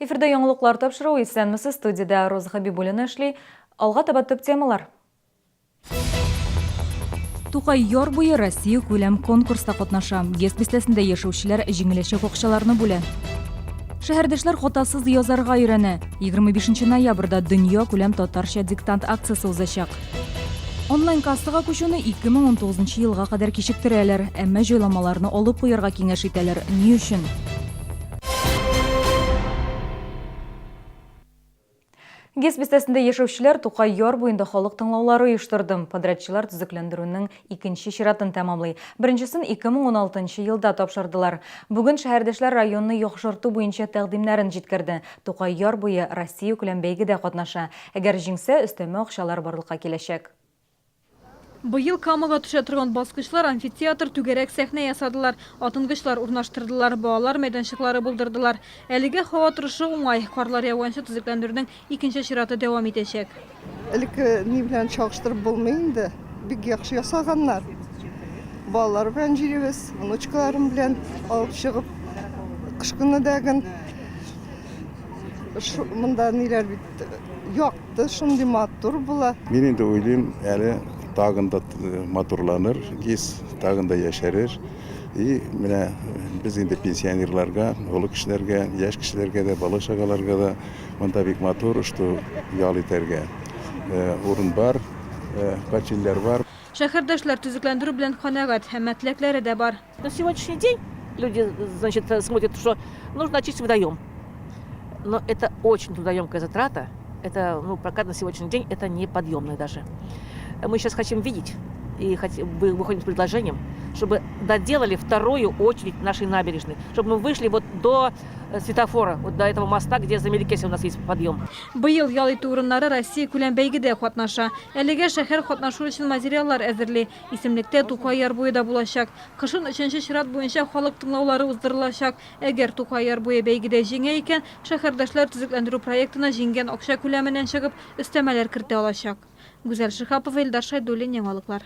Эфирда яңалыклар тапшыруы исәнмесез студиядә Роза Хабибуллина эшли. Алга таба төп темалар. Тукай яр буе Россия күләм конкурста катнаша. ГЭС бистәсендә яшәүчеләр җиңеләчәк акчаларны бүлә. Шәһәрдәшләр хатасыз язарга өйрәнә. 25 ноябрьдә дөнья күләм татарча диктант акциясе узачак. Онлайн-кассага күчүне 2019 елга кадәр кичектерәләр, әмма җайламаларны алып куярга киңәш итәләр. Ни өчен? ГЭС бистәсендә яшәүчеләр Тукай яр буенда халык тыңлаулары оештырды. Подрядчылар төзекләндерүнең икенче чиратын тәмамлый. Беренчесен 2016 елда тапшырдылар. Бүген шәһәрдәшләр районны яхшырту буенча тәкъдимнәрен җиткерде. Тукай яр буе Россиякүләм бәйгедә катнаша. Әгәр җиңсә, өстәмә акчалар барлыкка киләчәк. Быел Камага төшә торган баскычлар, амфитеатр, түгәрәк сәхнә ясадылар, атынгычлар урнаштырдылар, балалар мәйданчыклары булдырдылар. Әлегә һава торышы уңай, карлар яуганчы төзекләндерүнең икенче чираты дәвам итәчәк. Элекке ни белән чагыштырып булмый инде, бик яхшы ясаганнар. Балалар белән җөрибез, внучкаларым белән алып чыгып, кыш көне дә ген монда ниләр бит як. Ты шундый матур була. Мин инде уйлыйм, әле тагын да матурланыр ГИС, тагын да яшәрер. И менә без инде пенсионерларга, олы кешеләргә, яшь кешеләргә дә, бала-чагаларга да монда бик матур, что ял итәргә урын бар, качельләр бар. Шәһәрдәшләр төзекләндерү белән канәгать, әмма теләкләре дә бар. На сегодняшний день люди, значит, смотрят, что нужно очистить водоем. Но это очень трудоемкая затрата. Это, ну, пока на сегодняшний день это неподъемно даже. Мы сейчас хотим видеть и хотим, выходим с предложением, чтобы доделали вторую очередь нашей набережной, чтобы мы вышли вот до э, светофора, вот до этого моста, где за Мелекессе у нас есть подъем. Быел ял итү урыннары Россия күләм бәйгедә катнаша. Әлегә шәһәр катнашу өчен материаллар әзерли. Исемлектә Тукай яр буе да булачак. Кышын өченче чират буенча халык тыңлаулары уздырылачак. Әгәр Тукай яр буе бәйгедә җиңә икән, шәһәрдәшләр төзекләндерү проектына җиңгән акча күләменнән чыгып, өстәмәләр кертә алачак. Гүзәл Шиһапова, Илдар Шәйдуллин, Яңалыклар.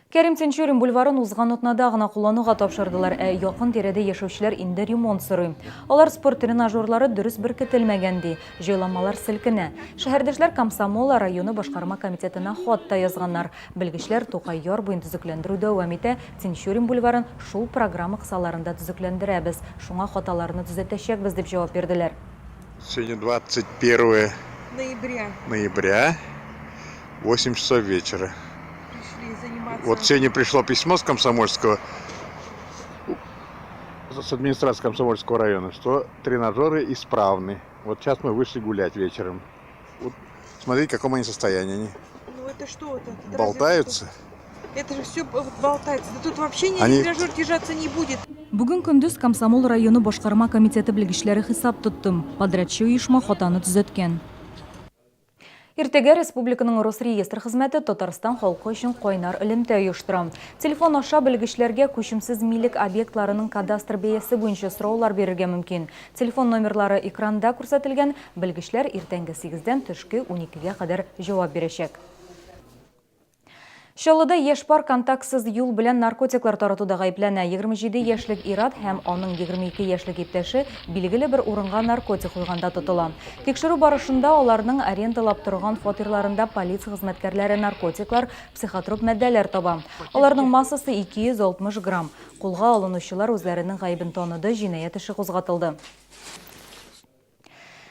Кәрим Тинчурин бульварын узган атнада гына куллануга тапшырдылар, ә якын тирәдә яшәүчеләр инде ремонт сорый. Алар спорт тренажерлары дөрес беркетелмәгән, ди. Җайланмалар селкенә. Шәһәрдәшләр Комсомол районы башкарма комитетына хат та язганнар. Белгечләр Тукай яр буен төзекләндерү дәвам итә, Тинчурин бульварын шул программа кысаларында төзекләндерәбез, шуңа хаталарны төзәтәчәкбез, дип җавап бирделәр. Сегодня 21 ноября. Ноября, 8 часов вечера. Пришли заниматься. Вот сегодня пришло письмо с Комсомольского, с администрации Комсомольского района, что тренажеры исправны. Вот сейчас мы вышли гулять вечером. Вот смотрите, в каком они состоянии. Они. Ну это что это? Это Болтаются. Это же все болтается. Да тут вообще ни они... тренажер держаться не будет. Бүген көндез Комсомол районы башкарма комитеты белгечләре хисап тотты. Подрядчы оешма хатаны төзәткән. Иртәгә республиканың Росреестр хезмәте Татарстан халкы өчен кайнар элемтә оештыра. Телефон аша белгечләргә күчемсез милек объектларының кадастр бәясе буенча сораулар бирергә мөмкин. Телефон номерлары экранда күрсәтелгән, белгечләр иртәнге сигездән төшке уникегә кадәр җавап бирәчәк. Чаллыда яшь пар контактсыз юл белән наркотиклар таратуда гаепләнә. 27 яшьлек ир-ат һәм аның 22 яшьлек иптәше билгеле бер урынга наркотик куйганда тотыла. Тикшерү барышында аларның арендалап торган фатирларында полиция хезмәткәрләре наркотиклар, психотроп матдәләр таба. Аларның массасы 260 грамм. Кулга алынучылар үзләренең гаебен таныды, җинаять эше кузгатылды.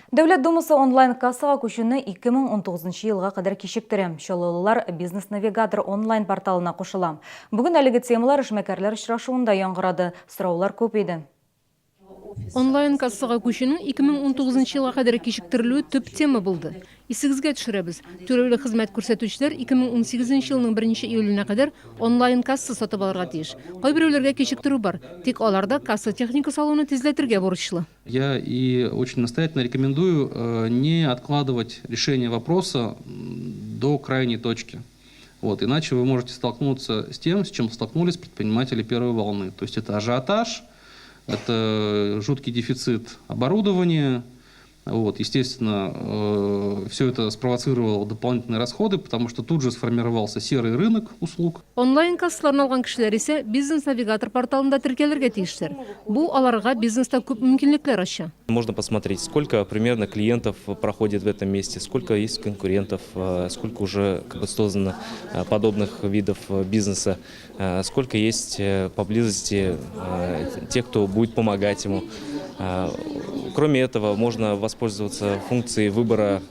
Дәүләт Думасы онлайн-кассага күчүне 2019 елга кадәр кичектерә. Чаллылылар Бизнес-навигатор онлайн-порталына кушыла. Бүген әлеге темалар эшмәкәрләр очрашуында яңгырады. Сораулар күп иде. Онлайн-кассага күчүнең 2019 елга кадәр кичектерелүе төп тема булды. Исегезгә төшерәбез, түләүле хезмәт күрсәтүчеләр 2018 елның беренче июленә кадәр онлайн-касса сатып алырга тиеш. Кайберәүләргә кичектерү бар, тик алар да касса техникасы алуны тизләтергә бурычлы. Я и очень настоятельно рекомендую э, не откладывать решение вопроса до крайней точки. Вот, иначе вы можете столкнуться с тем, с чем столкнулись предприниматели первой волны. То есть это ажиотаж, это жуткий дефицит оборудования, Вот, естественно, все это спровоцировало дополнительные расходы, потому что тут же сформировался серый рынок услуг. Онлайн-кассаларны алган кешеләр исә Бизнес-навигатор порталында теркәлергә тиешләр. Бу аларга бизнеста күп мөмкинлекләр ача. Можно посмотреть, сколько примерно клиентов проходит в этом месте, сколько есть конкурентов, сколько уже как бы создано подобных видов бизнеса, сколько есть поблизости тех, кто будет помогать ему. Кроме этого, можно воспользоваться функцией выбора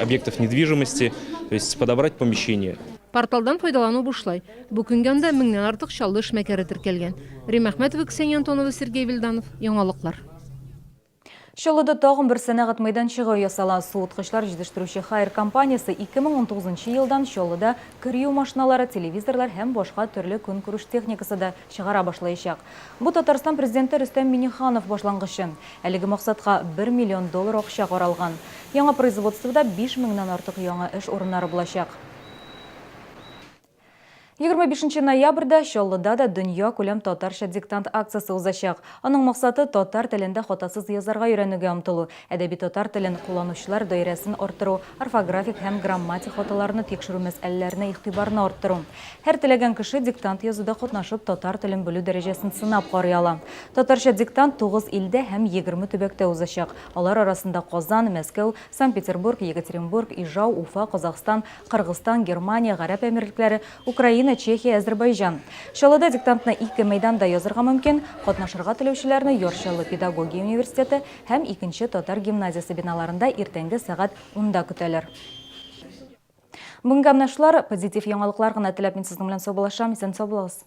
объектов недвижимости, то есть подобрать помещение. Порталдан файдалану бушлай. Бу көнгә анда меңнән артык Чаллы эшмәкәре теркәлгән. Римма Әхмәтова, Ксения Антонова, Сергей Вильданов. Яңалыклар. Чаллыда тагын бер сәнәгать мәйданчыгы ясала. Суыткычлар җитештерүче Haier компаниясе 2019 елдан Чаллыда кер юу машиналары, телевизорлар һәм башка төрле көнкүреш техникасы да чыгара башлаячак. Бу Татарстан Президенты Рөстәм Миңнеханов башлангычы. Әлеге максатка 1 миллион доллар акча каралган. Яңа производствода 5 меңнән артык яңа эш урыннары булачак. 25 ноябрьдә Чаллыда да дөнья күләм татарча диктант акциясе узачак. Аның максаты татар телендә хатасыз язарга өйрәнүгә омтылу, әдәби татар телен кулланучылар даирәсен арттыру, орфографик һәм грамматик хаталарны тикшерү мәсьәләләренә игътибарны арттыру. Һәр теләгән кеше диктант язуда катнашып, татар телен белү дәрәҗәсен сынап карый ала. Татарча диктант 9 илдә һәм 20 төбәктә узачак. Алар арасында Казан, Мәскәү, Санкт-Петербург, Екатеринбург, Ижау, Уфа, Казахстан, Кыргызстан, Германия, Гарәп Әмирлекләре, Украина, Чехия, Әзербайҗан. Чаллыда диктантны ике мәйданда язырга мөмкин. Катнашырга теләүчеләрне Яр Чаллы педагогия университеты һәм икенче татар гимназиясе биналарында иртәнге сәгать унда көтәләр. Бүгенгә менә шулар. Позитив яңалыклар гына теләп мин сезнең белән саубуллашам. Исән-сау булыгыз.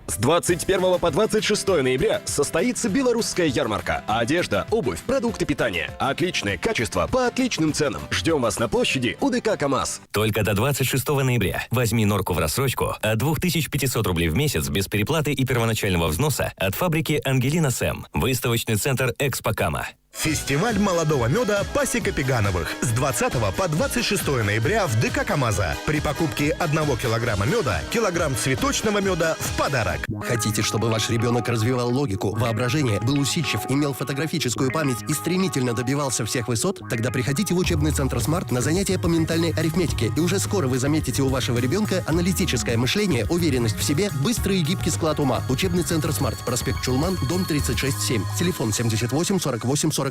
С 21 по 26 ноября состоится белорусская ярмарка. Одежда, обувь, продукты питания. Отличное качество по отличным ценам. Ждем вас на площади УДК КАМАЗ. Только до 26 ноября возьми норку в рассрочку от 2500 рублей в месяц без переплаты и первоначального взноса от фабрики «Ангелина Сэм». Выставочный центр «Экспо Кама». Фестиваль молодого меда «Пасека Пегановых» с 20 по 26 ноября в ДК «КамАЗа». При покупке 1 килограмма меда, килограмм цветочного меда в подарок. Хотите, чтобы ваш ребенок развивал логику, воображение, был усидчив, имел фотографическую память и стремительно добивался всех высот? Тогда приходите в учебный центр «Смарт» на занятия по ментальной арифметике, и уже скоро вы заметите у вашего ребенка аналитическое мышление, уверенность в себе, быстрый и гибкий склад ума. Учебный центр «Смарт», проспект Чулман, дом 36-7, телефон 78 48 48.